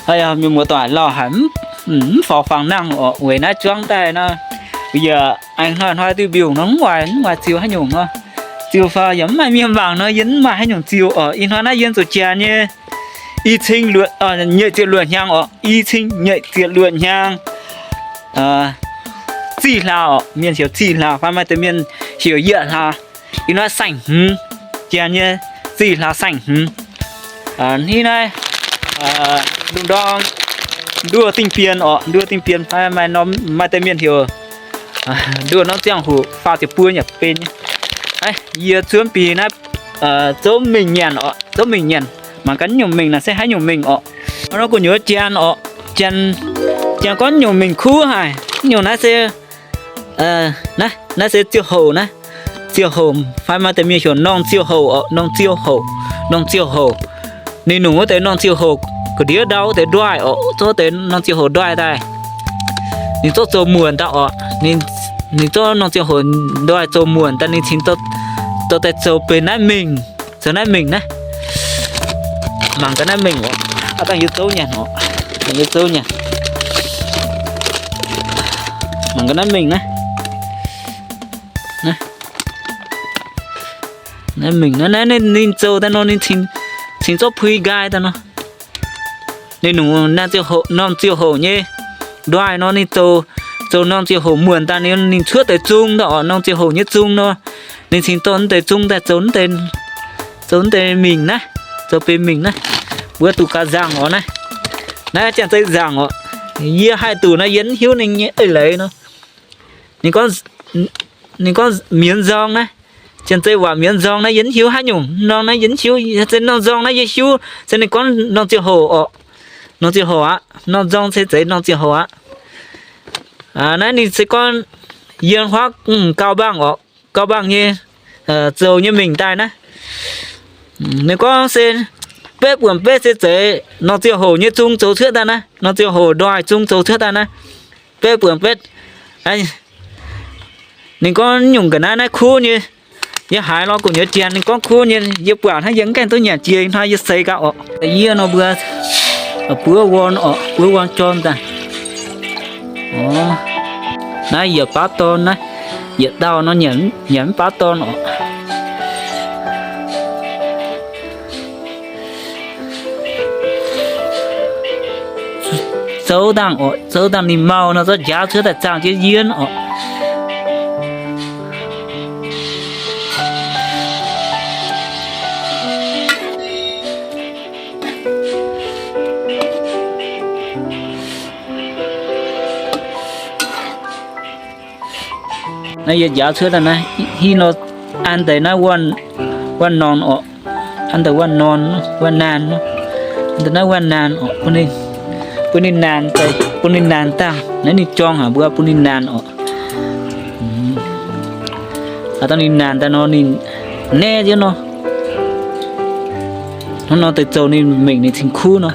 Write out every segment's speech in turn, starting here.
Mienh muoz doic, lauh haic, mv faaux fangx nangh oc. Weic naaiv juangv daaih nor, yie aengx hnoi-hnoi duqv mbiungc nor, mv oix, mv oix ziux haaix nyungc nor. Ziux faaux yaac mv maaih mienh mangc nor, yie mv maaih haaix nyungc ziux oc. Ih hnoi naaiv yie zuqc janx nyei i cin nyeic ziepc luoqc hnyangx oc. I cin nyeic ziepc luoqc hnyangx, zih hlaax oc. Mienh heuc zih hlaax fai maaih deix mienh heuc yietc hlaax. Ih hnoi saeng-hmz, janx nyei zih hlaax saeng-hmz. Ih naaiv ndongc ndorm nduoh dingh bienh oc, nduoh dingh bienh fai maaih norm, maaih deix mienh heuc nduoh norm ziangh hoc faah ziepc buo yaac benx nyei. Yie zuonv bih naaiv zouv mingh nyanc oc, zouv mingh nyanc. Mangc gaax nyungc mingh naaic se haaix nyungc mingh oc. Nor gu'nyuoz janx oc, janx, janx gorngv nyungc mingh kuv haic. Nyungc naaiv se, naaiv, naaiv se ziouh houc naaiv. Ziouh houc fai maaih deix mienh heuc norm ziouh houc oc, norm ziouh houc, norm ziouh houc. Ninh nungc wuov deix norm ziouh houc ga'ndiev ndau wuov deix ndoih oc, zorqv deix norm ziouh houc ndoih daaih. Ninh zorqv zoux muonc daaih oc. Ninh zorqv norm ziouh houc ndoih zoux muonc daaih, ninh cingx dorh daaih zoux benx naaiv mingh, zoux naaiv mingh naaiv. Mangc gaax naaiv mingh oc. Aav dangh yie zouv nyanc oc. Yie zouv nyanc. Mangc gaax naaiv mingh naaiv. Naaiv mingh naaiv, naaiv ninh zoux daaih nor, ninh cingx zorqv pui nqaai daaih nor. Ninh nungc norm ziouh houc nyei ndoih nor, ninh zoux, zoux norm ziouh houc muonc daaih, ninh cuotv deix zung daaih oc, norm ziouh houc nyei zung nor, ninh cingx dorh deix zung daaih zoux, zoux deix mingh naaiv, zoux benx mingh naaiv. Mbuo duqv gaax nzangc oc naaiv. Naaiv janx-zei nzangc oc. Yie haih duqv nor, yie mv hiuv ninh nyei eix leiz nor. Ninh gorngv, ninh gorngv mienv nzorng naaiv. Janx-zei waac mienv nzorng naaiv yie mv hiuv haaix nyungc. Norm naaiv yie mv hiuv, se norm nzorng naaiv yie hiuv, se ninh gorngv norm ziouh houc oc. Norm ziouh houc aqv. Norm nzorng se zeiz norm ziouh houc aqv. Naaiv ninh se gorngv yie huaav gauh mbaangh oc, gauh mbaangh nyei zoux nyei mingh daaih naaiv. Ninh gorngv se betv buonc betv se zeiz norm ziouh houc nyei zung zoux cuotv daaih naaiv, norm ziouh houc ndoih zung zoux cuotv daaih naaiv. Betv buonc betv. Ninh gorngv nyungc ga'naaiv naaiv kuv nyei. Yie haiz lorz gu'nyuoz janx ninh gorngv kuv nyei, yie buatc hnangv yie mv gaengh duqv nyanc jiex hnoi yie seix gaax oc. Yie nor mbuo buov wuom oc, buov wuom jorm daaih. Naaiv yietc baav dorn naaiv, yietc dauh nor nyanc mv baav dorn oc. Zouv dangh oc, zouv dangh ninh mau nor zorqv njaaux cuotv daaih zaangh jienv yienv oc. Naaiv yie njaaux cuotv daaih naaiv, hingv nor an deix naaiv wuonh norn oc. An deix wuonh norn, wuonh naanc, an deix naaiv wuonh naanc oc. Bun ninh naanc, bun ninh naanc dangh naaiv ninh jorng haic mbuo bun ninh naanc oc. Aa, dangh ninh naanc daaih nor ninh naeqv jienv nor. Hnangv nor deix zoux ninh mengh ninh cingx kuv nor.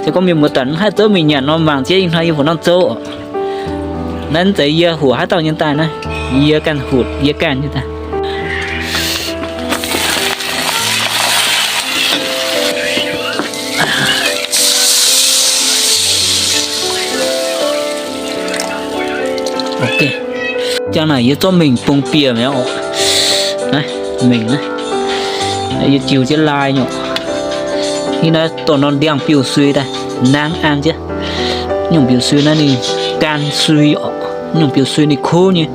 Se gorngv mienh muoz-doic mv haih zouv mingh nyanc nor, mangc jienv ih hnoi yie hoqc norm zouv oc. Naaiv mv zeiz yie hoqc haaix dauh nyei daaih naaiv, yie ganh hoqc, yie ganh nyei daaih. Jangx naaic yie zorqv mengh bung bieqc mi'aqv oc. Naaiv mengh naaiv, yie jiu jienv lai nyei oc. Ih naaiv dorh norm ndiangx-biouv-sui daaih, nangv an jienv. Nyungc biouv-sui naaiv ninh gan sui oc. Nyungc biouv-sui ninh kuv nyei.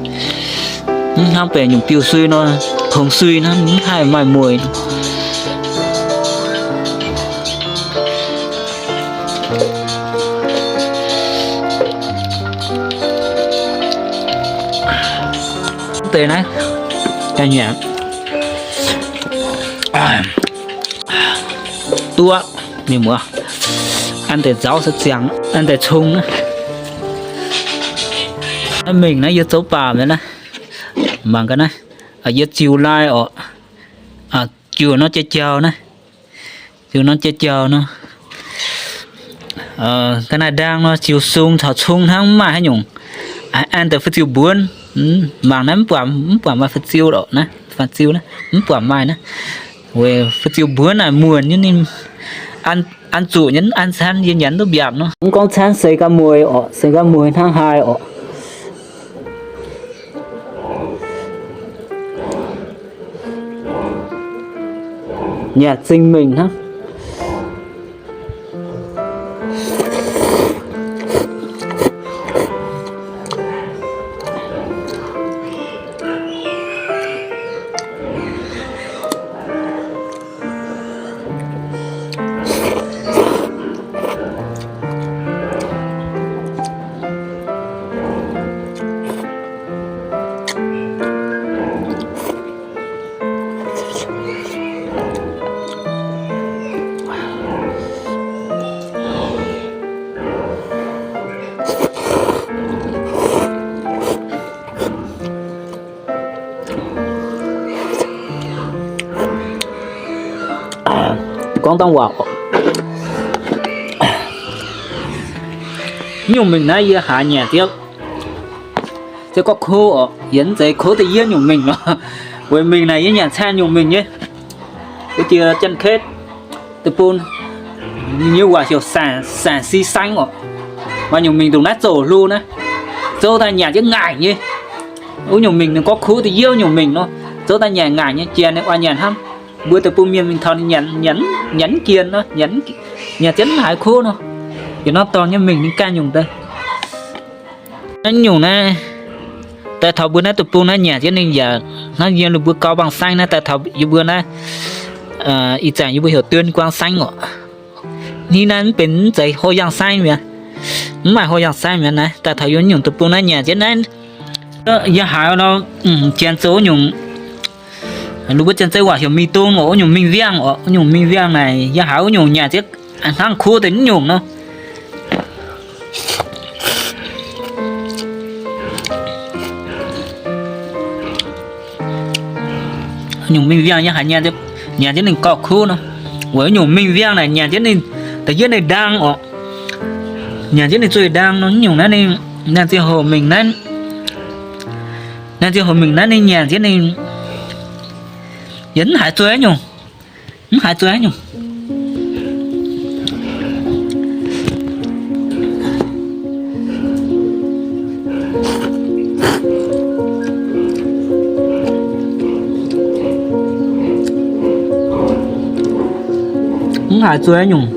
Mv hnangv benx nyungc biouv-sui nor, tongx sui naaiv mv haih maaih mueiz. Deix naaiv, duqv, mienh muoz, an deix nzauz se ziangx, an deix cong naaiv. Naaiv mengh naaiv yie zoux baac mi'aqv naaiv. Mangc gaax naaiv, yie ziux lai oc. Ziux norm jai-jaux naaiv. Ziux norm jai-jaux nor. Ga'naaiv-ndaang nor ziux sung caux cong hnangv, mv maaih haaix nyungc. An deix fu-ziu mbuonv. Mangc naaiv mv buatc, mv buatc maaih fu-ziu lorqc naaiv, fu-ziu naaiv mv buatc maaih naaiv. Weic fu-ziu mbuonv naaic muonc nyei ninh, an, an zuqc nyei, an canv yie nyanc duqv mbiaatc nor. Mv gorngv canv se ga'mueiz orqc, se ga'mueiz hnangv haaix orqc. Nyanc zingh mengh hnangv. Gorngv dangh waac, nyungc mengh naaiv yie haiz nyanc ziouc, ziouc gorngv kouv oc. Yie mv zeiz kouv da'yietv nyungc mengh nor. Weic mingh naaic yie nyanc caanh nyungc mengh nyei. Wuov jiex Janx-Kaeqv deic-bung, ninh nyei waac heuc saengc si saengv oc. Maaih nyungc mingh ndongc naaiv zouc hlo naaiv, zouv daaih nyanc jienv ngaaic nyei. Wuov nyungc mingh ninh gorngv kouv da'yietv nyungc mengh nor, zouv daaih nyanc ngaaic nyei, janx ninh oix nyanc hnangv. Mbuo deic-bung mienh mingh taux ninh nyanc, nyanc mv jien nor, nyanc jienv mv haiz kouv nor. Yietc norm dorngx nyei mengh ninh ganh nyungc daaih. Naaiv nyungc naaiv, daaih taux mbuo naaiv deic-bung naaiv nyanc jienv ninh yaac hnangv yiem ninh mbuo gau bang saengv naaiv, daaih taux yie mbuo naaiv, ih zanc yie mbuo heuc duon guang saengv oc. Hnangv naaiv mv benx, mv zeiz houh yangh saengv mi'aqv. Mv maaih houh yangh saengv mi'aqv naaiv. Daaih taux yie nyungc deic-bung naaiv nyanc jienv naaiv, yie haiz nor, janx zoux nyungc, ninh mbuo janx-zei waac heuc mingh dong oc, wuov nyungc mingh wiangh oc, wuov nyungc mingh wiangh naaic, yie haiz wuov nyungc nyanc jienv hnangv kuv deix nyungc nor. Nyungc mingh wiangh yie haiz nyanc jienv ninh gauh kuv nor. Weic nyungc mingh wiangh naaic nyanc jienv ninh da'yietv ninh ndaang oc. Nyanc jienv ninh zueih ndaang nor, nyungc naaiv ninh nyanc ziangh hoc mingh naaiv, nyanc ziangh hoc mingh naaiv ninh nyanc jienv ninh, yie mv haiz zueih nyungc, mv haiz zueih nyungc. Mv haiz zueih nyungc.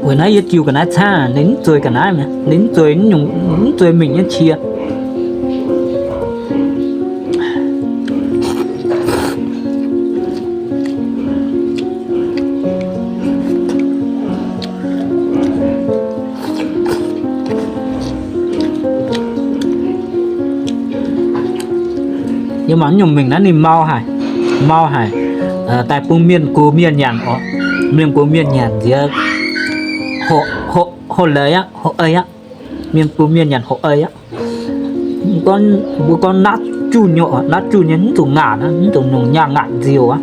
Weic naaiv yie jiu ga'naaiv caangv, ninh mv zueih ga'naaiv mi'aqv, ninh mv zueih nyungc, mv zueih mingh nyei qiex. Yie mangc nyungc mingh naaiv ninh mau haic, mau haic. Daaih bun mienh gox mienh nyanc oc. Mienh gox mienh nyanc nziex hoqc leiz aqv, hoqc ei aqv. Mienh bun mienh nyanc hoqc ei aqv. Mbuo gorngv naqv junh nyei, naqv junh nyei mv zuqc ngaatc, mv zuqc nungc nyaah ngaatc nziouc aqv.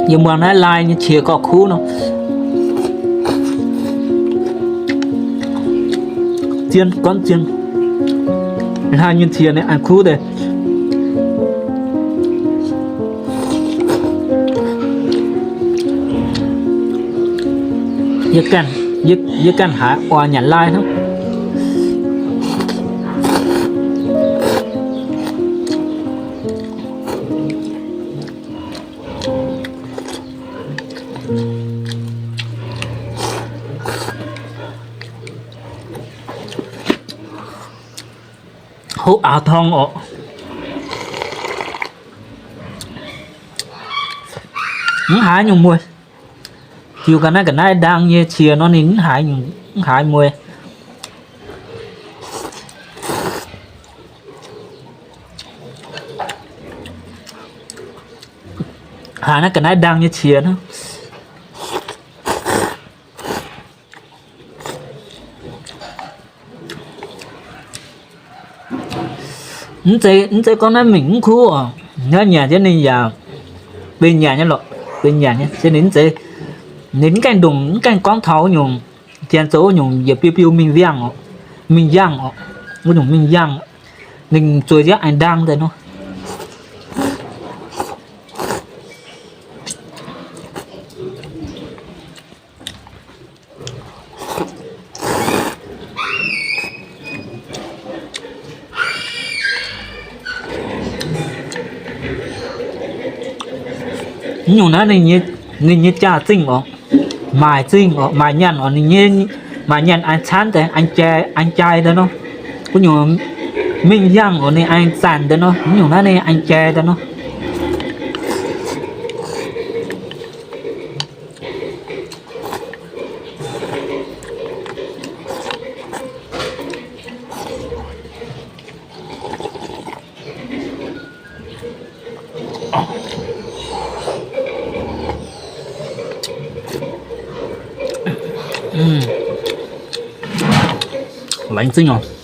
Yie muangx naaiv laai nyei qiex gauh kuv nor. Zien, gorngv zien. Laai nyei qiex ninh aengx kuv deix. Yie ganh haiz oix nyanc laai hnangv. Hov aax torng oc. Mv haiz nyungc mueiz. Ziux ga'naaiv ga'naaiv ndaang nyei qiex nor ninh mv haiz nyungc, mv haiz mueiz. Haiz naaiv ga'naaiv ndaang nyei qiex hnangv. Mv zeiz, mv zeiz gorngv naaiv mingh mv kuv oc. Naaiv nyanc jienv ninh yaac benx nyanc nyei lorqc, benx nyanc nyei. Se ninh mv zeiz, ninh mv gaengh ndongc, mv gaengh gorngv taux nyungc Janx zoux wuov nyungc yietc biu biu mingh yangh oc, mingh yangh oc, wuov nyungc mingh yangh, ninh zueiz nziaamv aengx ndaang daaih nor. Nyungc naaiv ninh nyei jaax-zingh oc, maaic zingh oc, maaic nyaanh oc, ninh nyei maaic nyaanh aengx caanv deix, aengx jai, aengx jai daaih nor. Wuov nyungc mingh yangh oc, ninh aengx zanc daaih nor. Wuov nyungc naaiv ninh aengx jai daaih nor. Laengz zingh oc.